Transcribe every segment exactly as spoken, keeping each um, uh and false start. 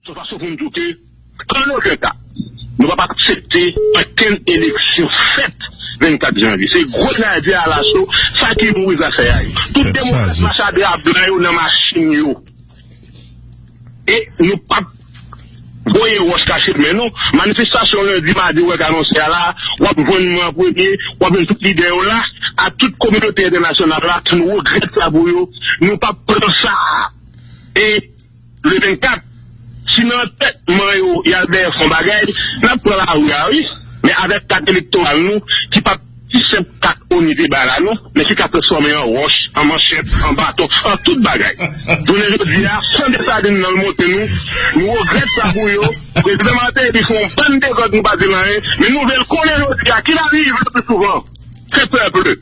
Se yon fason pou m di w ke, an okenn ka, nou p ap aksepte okenn eleksyon fèt vennkat janvye. Se gwo nadya alaso, sa ki mouri zafè a yo. Tout demokrat mache a bra blan yo nan machin yo. E nou p ap voye wòch kache men nou. Manifestasyon lendi, madi, w wè k anonse a la, w ap jwenn mwen an premye, w ap jwenn tout lidè yo la, a tout kominote entènasyonal la, nou regrèt sa pou yo. Nou p ap pran sa. E le vennkat, si nan antètman yo y al dèyè fè yon bagay, n ap pran lari a wi, men avèk kat elektoral nou ki p ap ti senp kat ONI te bay la non, men ki ka transfòme an wòch, an manchèt, an baton, an tout bagay. Jounen jodi a, san Desalin nan l monte nou, nou regrèt sa pou yo. Prezidan Martelly fè yon bann dezòd, nou pa di l anyen, men nou vle l konnen jodi a ki lari li vle pi souvan. Se pèp li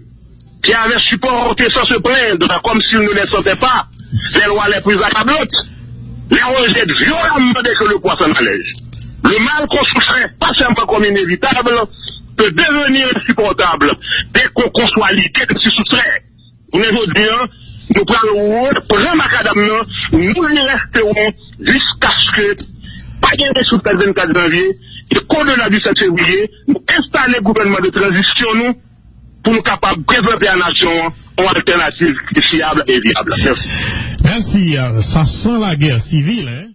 qui avaient supporté sans se plaindre, comme s'ils ne les sentaient pas, les lois les plus accablantes, les rejettent violemment dès que le poids s'en allège. Le mal qu'on soustrait patiemment comme inévitable peut devenir insupportable dès qu'on conçoit l'idée de s'y soustraire. Jounen jodi a, nou pral repran makadam nan, nous y resterons jusqu'à ce que pa gen rezoud vennkat janvye, e qu'au-delà du sept février, nou enstale gouvènman de tranzisyon nou, pou nou kapab prezante a nasyon an yon altènativ ki fyab e vyab. Mèsi. Mèsi, euh, ça sent la guerre civile, hein?